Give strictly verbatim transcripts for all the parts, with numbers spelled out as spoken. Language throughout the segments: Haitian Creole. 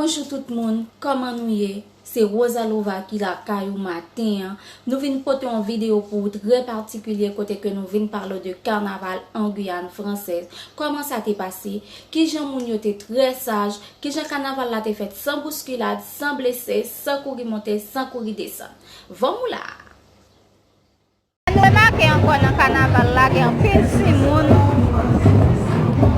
Bonjou tout moun, kòman nou ye? Se Rosalova ki lakay ou maten an. Nou vin pote yon videyo pou ou trè patikilye kote ke nou vin pale de kanaval an Guyane Française. Kòman sa te pase? Kijan moun yo te trè saj? Kijan kanaval la te fèt san bouskilad, san blese, san kouri monte, san kouri desann? Van mou la! Nou remake ankò nan kanaval la, gen anpil timoun,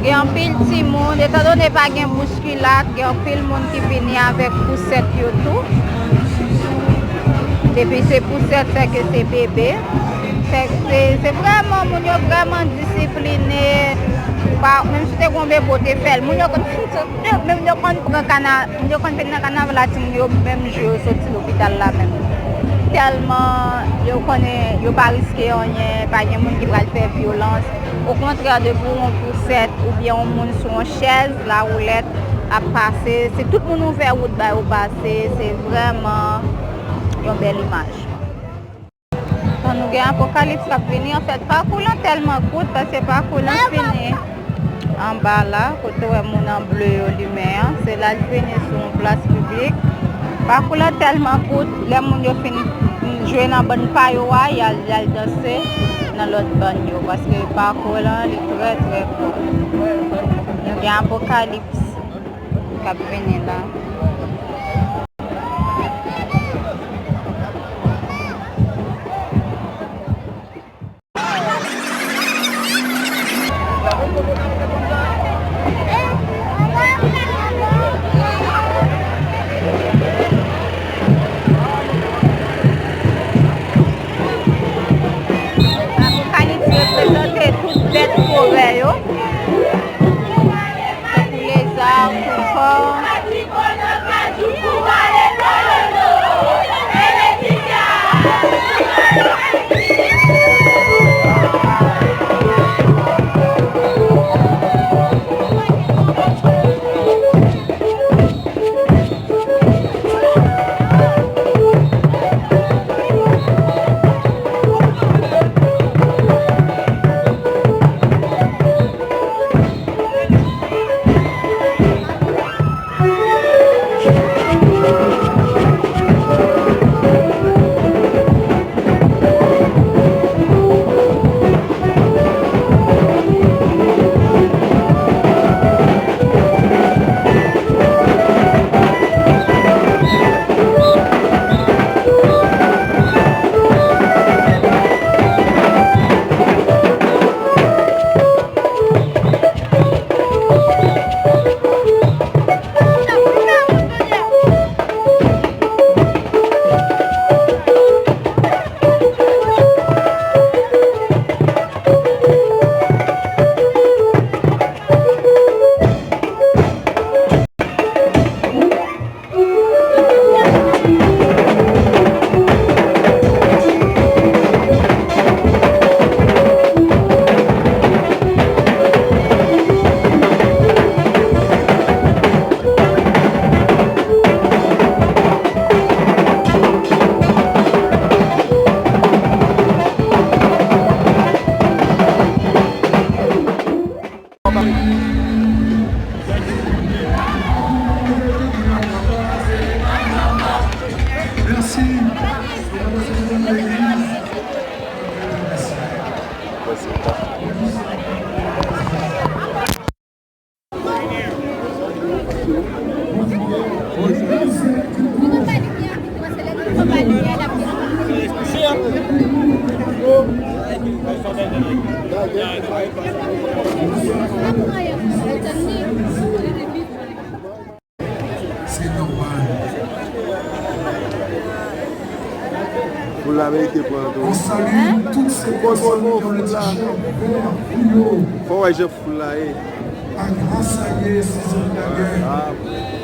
gen anpil timoun, etandone pa gen bouskilad, gen anpil moun ki vini avèk pousèt yo tou. Depi se pousèt, sèke se bebe. Sèke se, se vrèman, moun yo vrèman disipline. Pa, menm si te gen yon bebe, w te fè l. Moun yo konn fè Yo, menm yo konn pran kana-, yo konn vin nan kanaval la, timoun yo menm jou yo soti lopital la menm. Tèlman yo konnen yo pa riske anyen, pa gen moun ki pral fè vyolans. Okontrè, depi yon pousèt oubyen yon moun sou yon chèz, lawoulèt ap pase, se tout moun ouvè wout ba yo pase, se vrèman yon bèl imaj. Bon, nou gen Apokalips k ap vini. Anfèt, pakou lan tèlman kout, paske pakou lan fini anba la, kote w wè moun an ble yo limen an. Se la l vini sou yon plas piblik. Pakou lan tèlman kout, lè moun yo fin jwe nan bann pa yo a, y al, y al danse nan lòt bann yo, paske pakou lan, li trè, trè kout. Nou gen Apokalips k ap vini la. Apokalips reprezante tout bèt forè yo. Tankou leza, koukò. Mèsi. Se nòmal. Foul la merite pran tou. On salue toutes ces personnes qui ont le t-shirt vert fluo. Fò wè jan foul la ye. A gras a Ye, sizon lagè,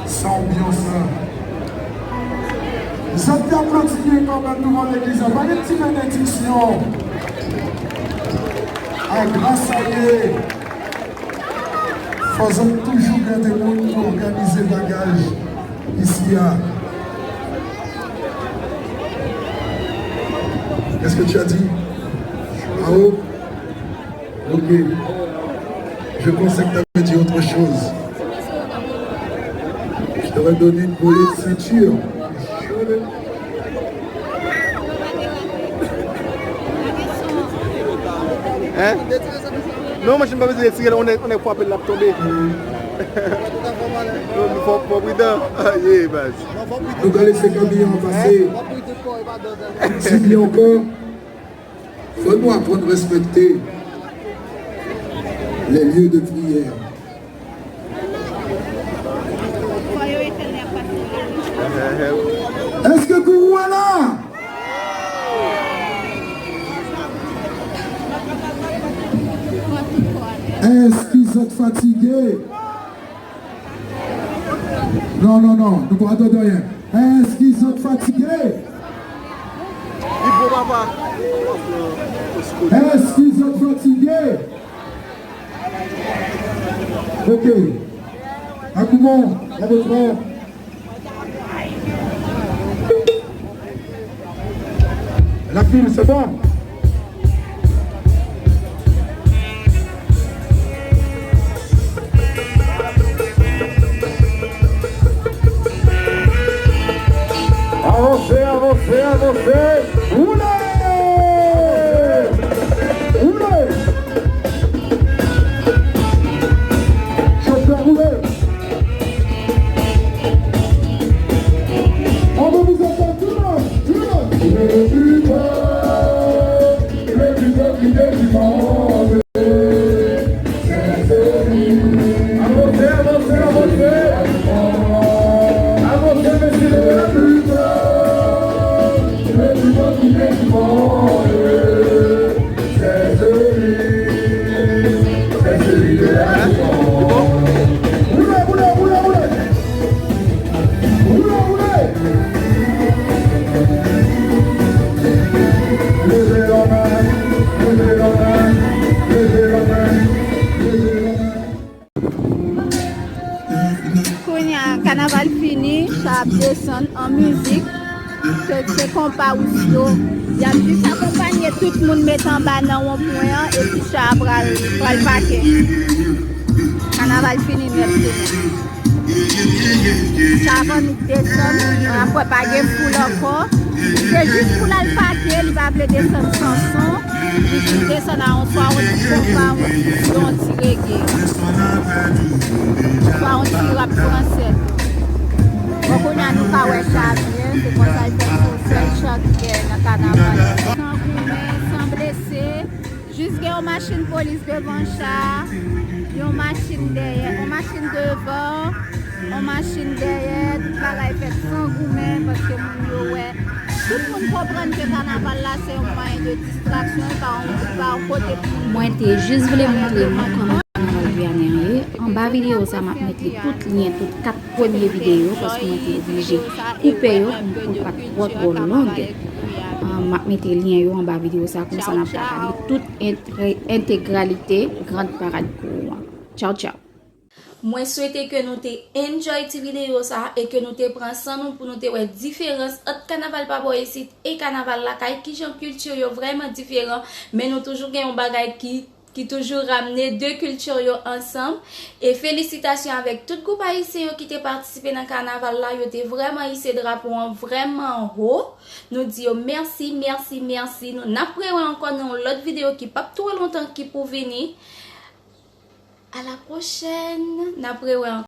sa anbyans la. Zòt te aplodi byen kanmenm douvan legliz la. Pa gen ti benediksyon. A gras a Ye. Fò zòt toujou gen de moun pou òganize bagaj isi a. Qu'est-ce que tu as dit? Bravo. Ok. Je pensais que tu avais dit autre chose. Je te Donne une volée de ceinture. Hein? Non, mwen, m pa bezwen retire l, on est, on est frappé, l ap tonbe. Fò, fò pridan. Ye, baz. Nou ka lese Camille an pase. Ti byen ankò. Fò nou aprann respekte les lieux de prière. Èske kourou a la? Èske zòt fatige? Non, non, non, nou pa tande anyen. Èske zòt fatige? Li bon, papa. Èske zòt fatige? Ok. Akouman, avotran. La fim, se bon. Avanse, avanse, avanse. Woule! Woule! Chofè, woule! An nou mizè sa, tout moun, tout moun. Repita, repita, repita, repita. Avanse, avanse, avanse. Avanse, mesye, dam. Woule, woule, woule, woule. Woule, woule. Leve lanmen, leve lanmen, leve lanmen, leve lanmen. Kounye a, kanaval fini, sa ap desann an mizik. Se, se konpa Wisdo. Y ap jis akonpanye tout moun met anba nan wonpwen an, epi cha a pral, pral pake. Kanaval fini nèt kounye a. Sa a vann desann, apre pa gen foul ankò. Se jis pou l al pake, li pa vle desann san son. Li jis desann a yon swa yon ti konpa, yon ti rege. Swa yon ti rap fransè tou. Bon, kounye a nou ka wè sa byen, se konsa l fè se yon sèl chan ki genyen nan kanaval la. San goumen, san blese, jis gen yon machin polis devan cha a, yon machin dèyè, yon machin devan, yon machin dèyè, tout bagay fèt san goumen, paske moun yo wè. Tout moun konprann ke kanaval la se yon mwayen de distraksyon, e pa yon, e pa yon kote pou moun. Mwen te jis vle montre nou kòman kanaval Gwiyanè an ye. Anba videyo sa, m ap met li tout lyen, tout kat premye videyo, paske mwen te oblije koupe yo pou m, pou l pa t twò, twò long. Ah, m ap mete lyen yo anba videyo sa, konsa n ap ka gade tout entre-, entegralite Grand Parade Kourou an. Tchaw, tchaw. Mwen swete ke nou te enjoy ti videyo sa a e ke nou te pran san nou pou nou te wè diferans ant kanaval pa bò isit e kanaval lakay, kijan kilti yo vrèman diferan, men nou toujou gen yon bagay ki, ki toujou ramne de kilti yo ansanm. E felisitasyon avèk tout gwoup ayisyen yo ki te patisipe nan kanaval la, yo te vrèman ise drapo an vrèman wo. Nou di yo mèsi, mèsi, mèsi. Nou, n ap rewè ankò nan yon lòt videyo ki p ap twò lontan ki pou vini. A la pwochèn, n ap rewè ankò.